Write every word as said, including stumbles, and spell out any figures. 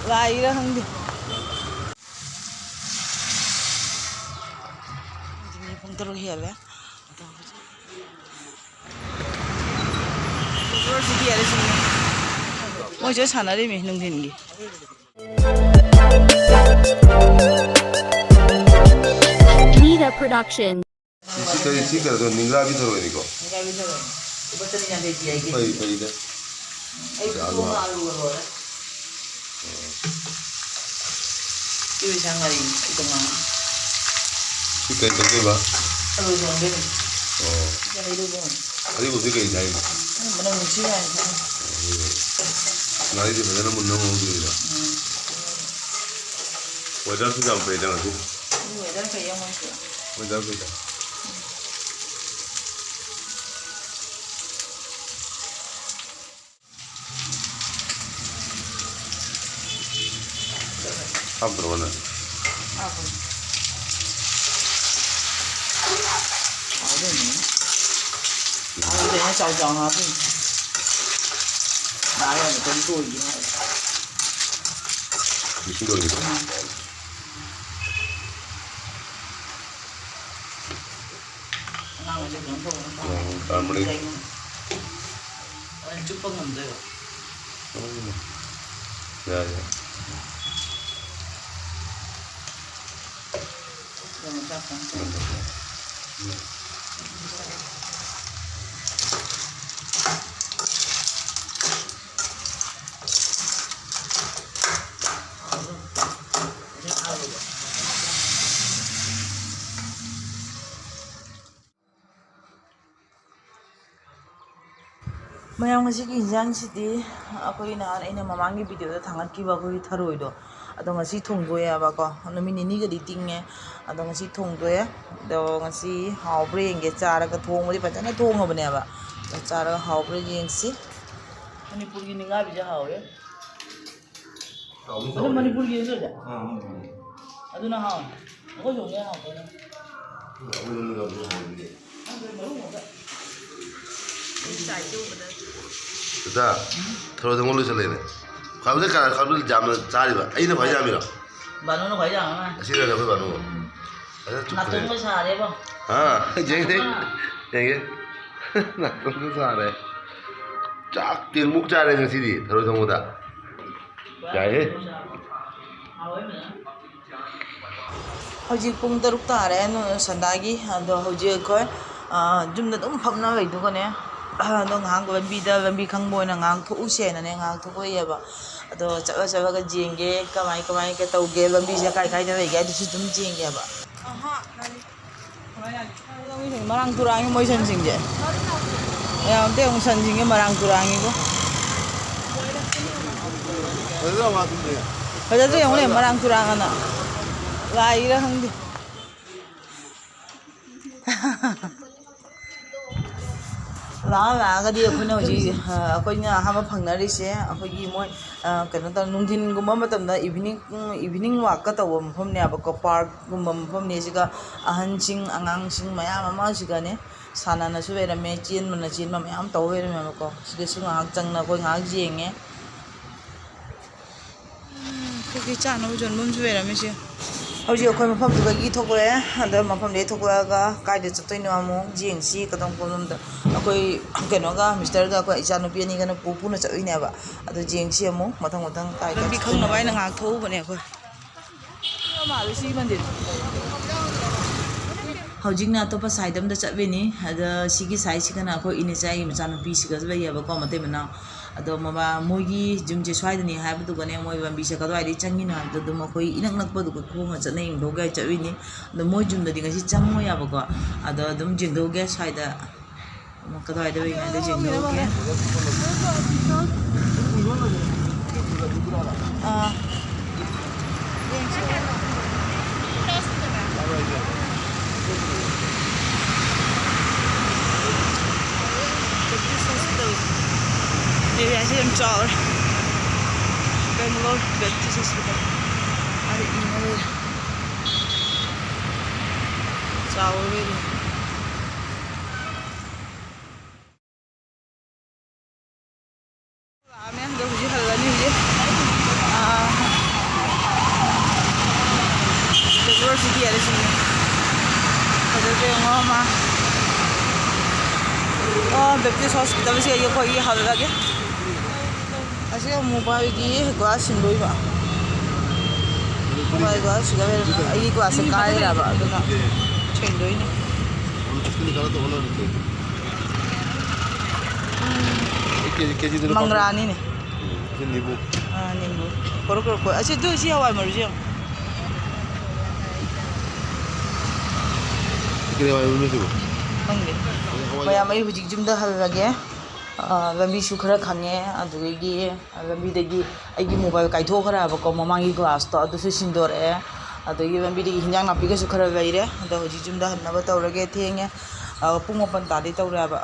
ꯂꯥꯛꯏꯔꯥ ꯈꯪꯗꯦ꯫ ꯄꯨꯡ ꯇꯔꯨꯛ ꯍꯦꯜꯂꯦ꯫ ꯃꯣꯏꯁꯨ ꯁꯥꯟꯅꯔꯤꯃꯤ ꯅꯨꯡꯊꯤꯟꯒꯤ꯫ Nida Production. ꯁꯤ ꯀꯔꯤ, ꯁꯤ ꯀꯩꯅꯣ ꯇꯧ-, ꯅꯤꯡꯒ꯭ꯔꯥꯕꯤ ꯊꯔꯣꯏꯅꯤꯀꯣ? ꯅꯤꯡꯒ꯭ꯔꯥꯕꯤ ꯊꯔꯣꯏ꯫ ꯂꯨꯄꯥ ꯆꯅꯤ ꯌꯥꯡꯈꯩ ꯄꯤ ꯍꯥꯏꯒꯦ꯫ ꯐꯩ, ꯐꯩꯗ꯫ ꯑꯩ ꯑꯂꯨ ꯄꯨꯊꯣꯛꯑꯒ ꯍꯥꯞ-, ꯑꯂꯨꯒ ꯂꯣꯏꯔꯦ꯫ ꯑꯣ꯫ ꯁꯤ ꯏꯟꯁꯥꯡ ꯉꯥꯔꯤ, ꯑꯩ ꯇꯣꯉꯥꯟꯅ꯫ ꯁꯤ ꯀꯩ ꯇꯧꯗꯣꯏꯕ? ꯊꯔꯣꯏ ꯊꯣꯡꯗꯣꯏꯅꯤ꯫ ꯑꯣ꯫ ꯁꯤ ꯍꯩꯔꯨꯕ꯫ ꯑꯔꯤꯕꯗꯤ ꯀꯩ ꯍꯥꯏꯅꯣ? ꯃꯅꯝ ꯅꯨꯡꯁꯤ ꯍꯥꯏꯅ ꯈꯪꯉꯤ꯫ ꯑꯣ, ꯑꯗꯨꯗꯤ ꯉꯥꯔꯤꯁꯦ ꯐꯖꯅ ꯃꯨꯟꯅ ꯉꯧꯗꯣꯏꯅꯤꯕ꯫ ꯎꯝ꯫ Weatherꯁꯨ ꯌꯥꯝ ꯐꯩꯗ ꯉꯁꯤ꯫ ꯎꯝ, weather ꯐꯩꯌꯦ ꯃꯣꯏꯁꯨ꯫ Weather ꯐꯩꯗ꯫ ꯍꯥꯞꯇ꯭ꯔꯣ ꯅꯪ? ꯍꯥꯞꯄꯅꯤ꯫ ꯍꯥꯎꯗꯣꯏꯅꯤ꯫ ꯍꯥꯎꯗꯣꯏꯅꯦ, ꯆꯥꯎ ꯆꯥꯎꯅ ꯍꯥꯞꯄꯅꯤ꯫ ꯉꯥ ꯌꯥꯝ ꯀꯟꯅ ꯇꯣꯏꯗꯦ ꯍꯥꯏꯕ꯫ ꯃꯤꯁꯤ ꯂꯣꯏꯔꯦ꯫ ꯎꯝ꯫ ꯑꯉꯥꯡꯈꯩꯁꯦ ꯀꯩꯅꯣ ꯇꯧꯕꯅ ꯐꯔꯦ꯫ ꯎꯝ, ꯇꯥꯔꯃꯔꯤꯛ꯫ ꯍꯣꯔꯦꯟ ꯆꯨꯞꯄ ꯉꯝꯗꯣꯏꯕ꯫ ꯎꯝ꯫ ꯌꯥꯏ, ꯌꯥꯏ꯫ ꯀꯩꯅꯣ ꯆꯥꯛ ꯀꯩꯅꯣ ꯇꯧꯕ꯫ ꯎꯝ꯫ ꯃꯌꯥꯝ, ꯉꯁꯤꯒꯤ ꯏꯟꯖꯥꯡꯁꯤꯗꯤ ꯑꯩꯈꯣꯏ ꯅꯍꯥꯟ ꯑꯩꯅ ꯃꯃꯥꯡꯒꯤ videoꯗ ꯊꯥꯡꯒꯠꯈꯤꯕ ꯑꯩꯈꯣꯏꯒꯤ ꯊꯔꯣꯏꯗꯣ, ꯑꯗꯣ ꯉꯁꯤ ꯊꯣꯡꯗꯣꯛꯑꯦꯕꯀꯣ꯫ ꯅꯨꯃꯤꯠ ꯅꯤꯅꯤꯒꯗꯤ ꯇꯤꯡꯉꯦ, ꯑꯗꯣ ꯉꯁꯤ ꯊꯣꯡꯗꯣꯛꯑꯦ꯫ ꯑꯗꯣ ꯉꯁꯤ ꯍꯥꯎꯕ꯭ꯔꯥ ꯌꯦꯡꯒꯦ꯫ ꯆꯥꯔꯒ, ꯊꯣꯡꯕꯗꯤ ꯐꯖꯅ ꯊꯣꯡꯉꯕꯅꯦꯕ, ꯑꯗꯣ ꯆꯥꯔꯒ ꯍꯥꯎꯕ꯭ꯔꯥ ꯌꯦꯡꯁꯤ꯫ ꯃꯅꯤꯄꯨꯔꯒꯤ ꯅꯤꯡꯒꯥꯕꯤꯁꯦ ꯍꯥꯎꯋꯦ꯫ ꯑꯗꯨꯝ ꯃꯅꯤꯄꯨꯔꯒꯤ ꯑꯗꯨꯗ? ꯑꯥ, ꯃꯅꯤꯄꯨꯔꯒꯤ꯫ ꯑꯗꯨꯅ ꯍꯥꯎꯋꯦ꯫ ꯑꯩꯈꯣꯏ ꯁꯣꯝꯒꯤ ꯍꯥꯎꯇꯦꯗ꯫ ꯑꯩꯈꯣꯏ ꯁꯣꯝꯒꯤ ꯍꯥꯎꯕꯅꯦ꯫ ꯈꯪꯗꯦ, ꯃꯔꯨ ꯉꯥꯛꯇ꯫ ꯆꯥꯏ ꯆꯨꯕꯗ꯫ ꯗꯗꯥ, ꯊꯔꯣꯏ ꯊꯣꯡꯕ ꯂꯣꯏꯁꯜꯂꯦꯅꯦ꯫ ꯇꯥꯃꯣꯗ ꯀꯅꯥ ꯈꯪꯕ ꯌꯥꯝꯅ ꯆꯥꯔꯤꯕ? ꯑꯩꯅ ꯈ꯭ꯋꯥꯏ ꯌꯥꯝꯃꯤꯔꯣ? ꯕꯥꯅꯨꯅ ꯈ꯭ꯋꯥꯏ ꯌꯥꯝꯃꯦ꯫ ꯑꯁꯤꯅ ꯑꯩꯈꯣꯏ ꯕꯥꯅꯨ꯫ ꯐꯖꯅ ꯆꯨꯞꯈ꯭ꯔꯦ꯫ ꯅꯥꯇꯣꯟꯒ ꯁꯥꯔꯦꯕꯣ꯫ ꯑꯥ, ꯌꯦꯡꯗꯦ꯫ ꯑꯥ꯫ ꯌꯦꯡꯒꯦ꯫ ꯅꯥꯇꯣꯟꯒ ꯁꯥꯔꯦ꯫ ꯆꯥꯛ ꯇꯦꯡꯃꯨꯛ ꯆꯥꯔꯦ ꯉꯁꯤꯗꯤ ꯊꯔꯣꯏ ꯊꯣꯡꯕꯗ꯫ ꯌꯥꯏꯍꯦ꯫ ꯍꯥꯎꯋꯦ ꯐꯖꯅ꯫ ꯍꯧꯖꯤꯛ ꯄꯨꯡ ꯇꯔꯨꯛ ꯇꯥꯔꯦ, ꯅꯨ-, ꯁꯟꯗꯥꯒꯤ꯫ ꯑꯗꯣ ꯍꯧꯖꯤꯛ ꯑꯩꯈꯣꯏ, ꯑ, ꯌꯨꯝꯗ ꯑꯗꯨꯝ ꯐꯝꯅ ꯂꯩꯗꯨꯒꯅꯦ, ꯑꯗꯣ ꯉꯥꯏꯍꯥꯛ ꯂꯝꯕꯤꯗ, ꯂꯝꯕꯤ ꯈꯪꯕ ꯑꯣꯏꯅ ꯉꯥꯏꯍꯥꯛ ꯊꯣꯛꯎꯁꯦꯅꯅꯦ, ꯉꯥꯏꯍꯥꯛ ꯊꯣꯛꯂꯛꯏꯑꯕ꯫ ꯑꯗꯣ ꯆꯠꯂ ꯆꯠꯂꯒ ꯌꯦꯡꯒꯦ, ꯀꯃꯥꯏ ꯀꯃꯥꯏ ꯀ-, ꯇꯧꯒꯦ, ꯂꯝꯕꯤꯁꯦ ꯀꯥꯏ ꯀꯥꯏꯗ ꯂꯩꯒꯦ ꯍꯥꯏꯗꯨꯁꯨ ꯑꯗꯨꯝ ꯌꯦꯡꯒꯦꯕ꯫ ꯃꯔꯥꯡ ꯇꯨꯔꯥꯡꯉꯤ ꯃꯣꯏ ꯁꯟꯁꯤꯡꯁꯦ꯫ ꯃꯌꯥꯝ ꯑꯝꯇ ꯌꯦꯡꯉꯨ, ꯁꯟꯁꯤꯡꯁꯦ ꯃꯔꯥꯡ ꯇꯨꯔꯥꯡꯉꯤꯀꯣ꯫ ꯐꯖꯗ꯭ꯔꯣ ꯌꯦꯡꯉꯨꯅꯦ, ꯃꯔꯥꯡ ꯇꯨꯔꯥꯡ ꯑꯅ꯫ ꯂꯥꯏꯔ ꯈꯪꯗꯦ꯫ ꯂꯥꯛꯑ ꯂꯥꯛꯑꯒꯗꯤ ꯑꯩꯈꯣꯏꯅ ꯍꯧꯖꯤꯛ, ꯑ, ꯑꯩꯈꯣꯏꯅ ꯑꯍꯥꯟꯕ ꯐꯪꯅꯔꯤꯁꯦ ꯑꯩꯈꯣꯏꯒꯤ ꯃꯣꯏ, ꯑ, ꯀꯩꯅꯣ ꯇꯧ, ꯅꯨꯡꯊꯤꯟꯒꯨꯝꯕ ꯃꯇꯝꯗ evening, ꯎꯝ, evening walkꯀ ꯇꯧꯕ ꯃꯐꯝꯅꯦꯕꯀꯣ, parkꯀꯨꯝꯕ ꯃꯐꯝꯅꯦ꯫ ꯁꯤꯒ ꯑꯍꯟꯁꯤꯡ, ꯑꯉꯥꯡꯁꯤꯡ ꯃꯌꯥꯝ ꯑꯃ ꯁꯤꯒꯅꯦ ꯁꯥꯟꯅꯅꯁꯨ ꯂꯩꯔꯝꯃꯦ, ꯆꯦꯟꯕꯅ ꯆꯦꯟꯕ ꯃꯌꯥꯝ ꯇꯧ ꯂꯩꯔꯝꯃꯦꯕꯀꯣ꯫ ꯁꯤꯗꯁꯨ ꯉꯥꯏꯍꯥꯛ ꯆꯪꯅ ꯑꯩꯈꯣꯏ ꯉꯥꯏꯍꯥꯛ ꯌꯦꯡꯉꯦ꯫ ꯎꯝ, ꯀꯩꯀꯩ ꯆꯥꯅꯕ ꯌꯣꯟꯐꯝꯁꯨ ꯂꯩꯔꯝꯃꯦ ꯁꯤ꯫ ꯍꯧꯖꯤꯛ ꯑꯩꯈꯣꯏ ꯃꯐꯝꯗꯨꯗꯒꯤ ꯊꯣꯛꯂꯛꯑꯦ꯫ ꯑꯗ ꯃꯐꯝꯗꯒꯤ ꯊꯣꯛꯂꯛꯑꯒ ꯀꯥꯏꯗ ꯆꯠꯇꯣꯏꯅꯣ ꯑꯃꯨꯛ ꯌꯦꯡꯁꯤ꯫ ꯀꯗꯣꯝ ꯀꯗꯣꯝꯗ ꯑꯩꯈꯣꯏ ꯀꯩꯅꯣꯒ, ꯃꯤꯁꯇꯔꯒ ꯑꯩꯈꯣꯏ ꯏꯆꯥꯅꯨꯄꯤ ꯑꯅꯤꯒꯅ ꯄꯨ ꯄꯨꯅ ꯆꯠꯂꯤꯅꯦꯕ꯫ ꯑꯗꯨ ꯌꯦꯡꯁꯤ ꯑꯃꯨꯛ ꯃꯊꯪ ꯃꯊꯪ ꯀꯥꯏ ꯀꯥꯏ ꯂꯝꯕꯤ ꯈꯪꯅꯕ ꯆꯠꯇꯣꯏꯅꯣ꯫ ꯍꯥꯏꯅ ꯉꯥꯏꯍꯥꯛ ꯊꯣꯛꯎꯕꯅꯦ ꯑꯩꯈꯣꯏ꯫ ꯃꯥꯜꯂꯦ ꯁꯤ ꯃꯟꯗꯤꯔ꯫ ꯍꯧꯖꯤꯛꯅ ꯑꯇꯣꯞꯄ side ꯑꯝꯗ ꯆꯠꯂꯤꯅꯤ꯫ ꯑꯗ ꯁꯤꯒꯤ sideꯁꯤꯒꯅ ꯑꯩꯈꯣꯏ ꯏꯅꯦꯆꯥꯒꯤ ꯃꯆꯥꯅꯨꯄꯤꯁꯤꯒꯁꯨ ꯂꯩꯌꯦꯕꯀꯣ, ꯃꯇꯩ ꯃꯅꯥꯎ꯫ ꯑꯗꯣ ꯃꯃꯥ, ꯃꯣꯏꯒꯤ ꯌꯨꯝꯁꯦ ꯁ꯭ꯋꯥꯏꯗꯅꯤ ꯍꯥꯏꯕꯗꯨꯒꯅꯦ, ꯃꯣꯏ ꯂꯝꯕꯤꯁꯦ ꯀꯗꯥꯏꯗꯒꯤ ꯆꯪꯉꯤꯅꯣ ꯍꯥꯏꯕꯗꯣ ꯑꯗꯨꯝ ꯑꯩꯈꯣꯏ ꯏꯅꯛ ꯅꯛꯄꯗꯨꯒ ꯈꯣꯡꯅ ꯆꯠꯅ ꯌꯦꯡꯊꯣꯛꯀꯦ ꯍꯥꯏ ꯆꯠꯂꯤꯅꯤ꯫ ꯑꯗꯣ ꯃꯣꯏ ꯌꯨꯝꯗꯗꯤ ꯉꯁꯤ ꯆꯪꯉꯣꯏ ꯌꯥꯕꯀꯣ꯫ ꯑꯗꯣ ꯑꯗꯨꯝ ꯌꯦꯡꯊꯣꯛꯀꯦ ꯁ꯭ꯋꯥꯏꯗ꯫ ꯀꯗꯥꯏꯗ ꯂꯩꯅꯣ ꯑꯗꯨ ꯌꯦꯡꯊꯣꯛꯀꯦ꯫ ꯑꯥ꯫ ꯌꯦꯡꯁꯤ꯫ Baptist Hospital꯫ Areaꯁꯤ ꯌꯥꯝ ꯆꯥꯎꯔꯦ꯫ Bangalore Baptist Hospital꯫ ꯑꯥꯗ ꯏꯅ ꯂꯩꯔꯦ꯫ ꯆꯥꯎꯔꯦ꯫ ꯂꯥꯛꯑꯝꯃꯦ꯫ ꯑꯗꯣ ꯍꯧꯖꯤꯛ ꯍꯜꯂꯅꯤ ꯍꯧꯖꯤꯛ꯫ ꯌꯥꯔꯦ ꯁꯤꯅꯦ꯫ ꯐꯖꯗ꯭ꯔꯣ ꯌꯦꯡꯉꯣ ꯑꯃ꯫ ꯑꯣ, Baptist Hospitalꯁꯦ ꯑꯩꯈꯣꯏꯒꯤ ꯍꯜꯂꯒꯦ꯫ ꯑꯁꯤꯒ mobileꯒꯤ glass ꯁꯤꯟꯗꯣꯏꯕ꯫ Mobile glass ꯁꯤꯗ ꯂꯩꯔꯝꯃꯦ꯫ ꯑꯩꯒꯤ glassꯁꯦ ꯀꯥꯏꯔꯕ, ꯑꯗꯨꯅ ꯁꯤꯟꯗꯣꯏꯅꯦ꯫ ꯃꯪꯒ꯭ꯔꯥꯅꯤꯅꯦ꯫ ꯑꯥ, ꯅꯤꯝꯕꯨ꯫ ꯀꯣꯔꯣ ꯀꯣꯔꯣ ꯀꯣꯔꯣ꯫ ꯑꯁꯤ, ꯑꯗꯨ, ꯁꯤ ꯍꯋꯥꯏ ꯃꯔꯨꯁꯤ ꯌꯦꯡꯉꯣ꯫ ꯀꯔꯤ ꯍꯋꯥꯏ ꯃꯔꯨꯅꯣ ꯁꯤꯕꯨ? ꯈꯪꯗꯦ꯫ ꯍꯋꯥꯏ꯫ ꯃꯌꯥꯝ, ꯑꯩ ꯍꯧꯖꯤꯛ ꯌꯨꯝꯗ ꯍꯜꯂꯒꯦ꯫ ꯑꯥ, ꯂꯝꯕꯤꯁꯨ ꯈꯔ ꯈꯪꯉꯦ꯫ ꯑꯗꯨꯗꯒꯤ ꯂꯝꯕꯤꯗꯒꯤ ꯑꯩꯒꯤ mobile ꯀꯥꯏꯊꯣꯛꯈ꯭ꯔꯦꯕꯀꯣ, ꯃꯃꯥꯡꯒꯤ glassꯇꯣ, ꯑꯗꯨꯁꯨ ꯁꯤꯟꯗꯣꯔꯛꯑꯦ꯫ ꯑꯗꯒꯤ ꯂꯝꯕꯤꯗꯒꯤ ꯍꯤꯟꯖꯥꯡ ꯅꯥꯄꯤꯒꯁꯨ ꯈꯔ ꯂꯩꯔꯦ꯫ ꯑꯗꯣ ꯍꯧꯖꯤꯛ ꯌꯨꯝꯗ ꯍꯟꯅꯕ ꯇꯧꯔꯒꯦ꯫ ꯊꯦꯡꯉꯦ꯫ ꯑꯥ, ꯄꯨꯡ ꯃꯥꯄꯟ ꯇꯥꯗꯤ ꯇꯧꯔꯦꯕ꯫